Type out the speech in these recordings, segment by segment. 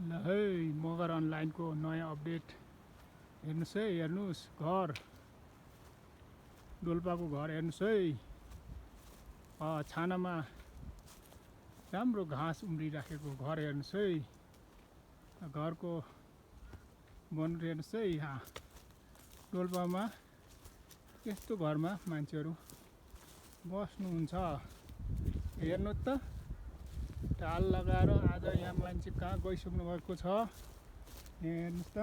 ल है मगर अनलाइनको नयाँ अपडेट हेर्नुहोस् है, हेर्नुहोस् घर डोल्पाको घर हेर्नुहोस् है। छानामा राम्रो घाँस उम्रिराखेको घर हेर्नुहोस् है। घरको बनोट हेर्नुहोस् है। यहाँ डोल्पामा यस्तो घरमा मान्छेहरू बस्नुहुन्छ हेर्नु त। टाल लगाएर आज यहाँ मान्छे कहाँ गइसक्नु भएको छ हेर्नुहोस् त।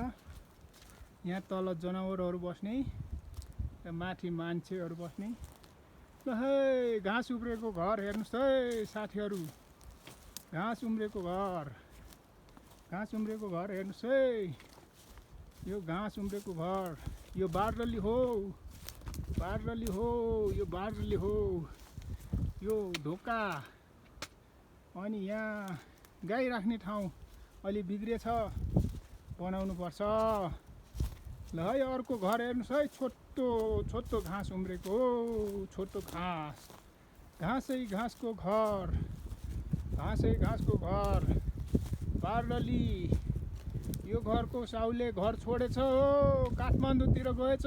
यहाँ तल जनावरहरू बस्ने, माथि मान्छेहरू बस्ने। ल है घाँस उम्रेको घर हेर्नुहोस् है साथीहरू, घाँस उम्रेको घर, घाँस उम्रेको घर हेर्नुहोस् है। यो घाँस उम्रेको घर, यो बारडली हो, बारडली हो, यो बारडली हो, यो ढोका। अनि यहाँ गाई राख्ने ठाउँ अलि बिग्रेछ, बनाउनु पर्छ। ल है अर्को घर हेर्नुहोस् है, छोटो छोटो घाँस उम्रेको हो, छोटो घाँस, घाँसै घाँसको घर, घाँसै घाँसको घर, बारडली। यो घरको साउले घर छोडेछ, काठमाडौँतिर गएछ।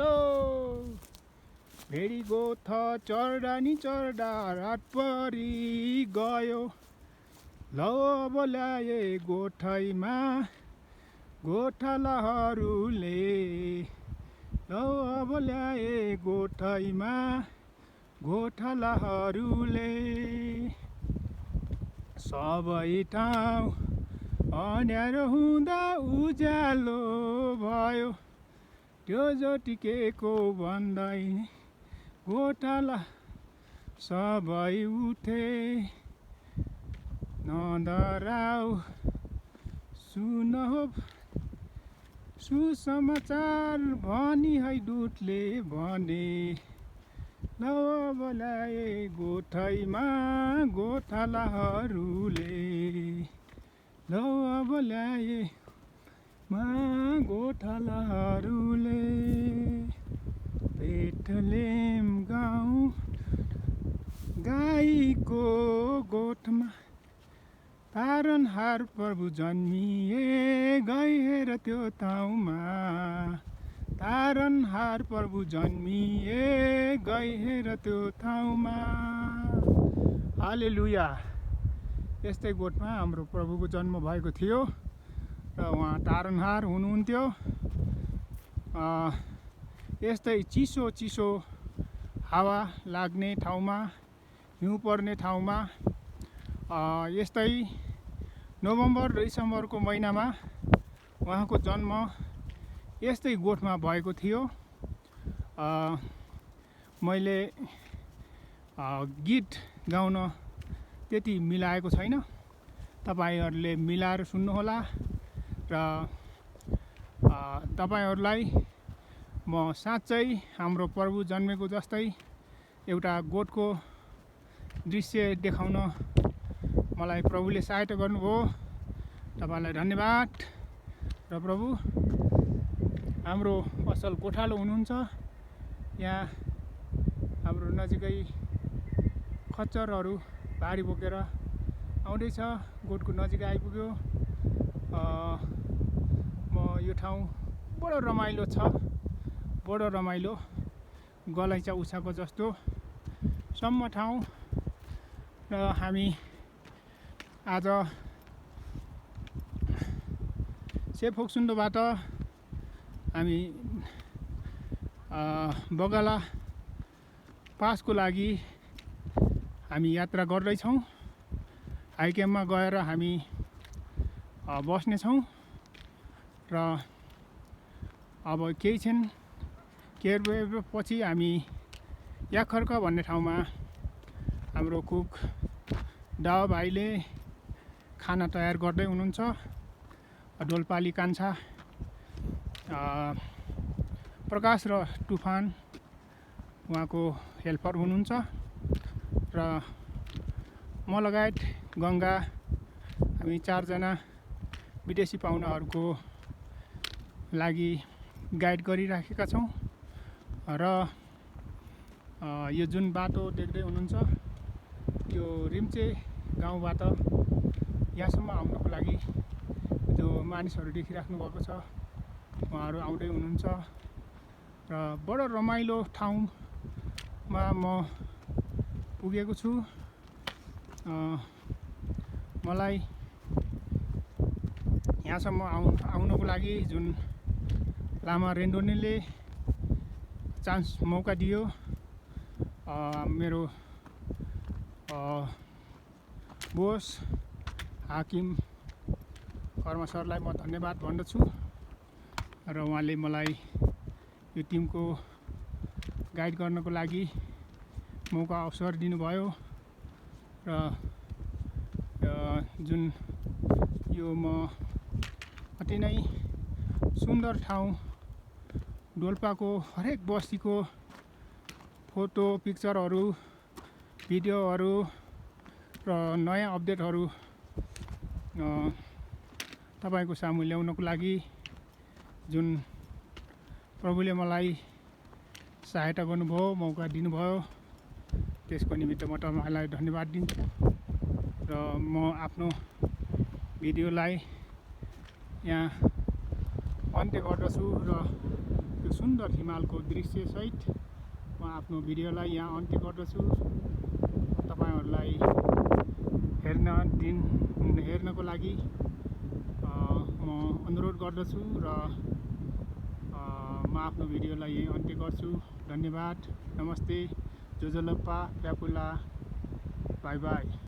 भेडी गोठ चर्दा नि चर्दा रात परी गयो। ल अब ल्याए गोठैमा गोठालाहरूले, ल अब ल्याए गोठैमा गोठालाहरूले। सबै ठाउँ अँध्यारो हुँदा उज्यालो भयो, त्यो जोटिकेको भन्दै गोठाला सबै उठे। नडराऊ सुन हो सुसमाचार भनी है दुधले भने। ल अब ल्याए गोठैमा गोठालाहरूले, ल अब ल्याए मा गोठालाहरूले। बेथलेम गाउँ गाईको गोठमा तारनहार प्रभु जन्मिए, गई हेर त्यो ठाउँमा। तारनहार प्रभु जन्मिए, गई हेर त्यो ठाउँमा। हालेलुया। यस्तै गोठमा हाम्रो प्रभुको जन्म भएको थियो र उहाँ तारनहार हुनुहुन्थ्यो। यस्तै चिसो चिसो हावा लाग्ने ठाउँमा, हिउँ पर्ने ठाउँमा, यस्तै नोभेम्बर डिसेम्बरको महिनामा उहाँको जन्म यस्तै गोठमा भएको थियो। मैले गीत गाउन त्यति मिलाएको छैन, तपाईहरूले मिलाएर सुन्नुहोला। र तपाईहरूलाई म साँच्चै हाम्रो प्रभु जन्मेको जस्तै एउटा गोठको दृश्य देखाउन मलाई प्रभुले सहायता गर्नुभयो। तपाईँलाई धन्यवाद। र प्रभु हाम्रो असल गोठालो हुनुहुन्छ। यहाँ हाम्रो नजिकै खच्चरहरू भारी बोकेर आउँदैछ, गोठको नजिक आइपुग्यो। म यो ठाउँ बडो रमाइलो छ, बडो रमाइलो, गलैँचा उछाको जस्तो सम्म ठाउँ। र हामी आज सेफोक्सुन्डोबाट हामी बगाला पासको लागि हामी यात्रा गर्दैछौँ। हाइक्याम्पमा गएर हामी बस्नेछौँ। र अब केही क्षण पछि हामी याखर्क भन्ने ठाउँमा हाम्रो कुक दावा भाइले खाना तयार गर्दै हुनुहुन्छ। डोल्पाली कान्छा प्रकाश र तुफान उहाँको हेल्पर हुनुहुन्छ। र म लगायत गङ्गा, हामी 4 जना विदेशी पाहुनाहरूको लागि गाइड गरिराखेका छौँ। र यो जुन बाटो देख्दै हुनुहुन्छ, यो रिम्चे गाउँबाट यहाँसम्म आउनको लागि त्यो मानिसहरू देखिराख्नु भएको छ, उहाँहरू आउँदै हुनुहुन्छ र बडो रमाइलो ठाउँमा म पुगेको छु। मलाई यहाँसम्म आउनको लागि जुन लामा रेन्डोनेले मौका दियो, मेरो बोस हाकिम कर्म सरलाई म धन्यवाद भन्दछु र उहाँले मलाई यो टिमको गाइड गर्नको लागि मौका अवसर दिनुभयो र जुन यो म अति नै सुन्दर ठाउँ डोल्पाको हरेक बस्तीको फोटो पिक्चरहरू भिडियोहरू र नयाँ अपडेटहरू तपाईको सामु ल्याउनको लागि जुन प्रभुले मलाई सहायता गर्नुभयो, मौका दिनुभयो, त्यसको निमित्त म तपाईलाई धन्यवाद दिन्छु र म आफ्नो भिडियोलाई यहाँ अन्त्य गर्दछु र यो सुन्दर हिमालको दृश्यसहित म आफ्नो भिडियोलाई यहाँ अन्त्य गर्दछु। तपाईहरुलाई हेर्नको लागि म अनुरोध गर्दछु र म आफ्नो भिडियोलाई यही अन्त्य गर्छु। धन्यवाद, नमस्ते, जोजोलप्पा, प्यापुला, बाई बाई।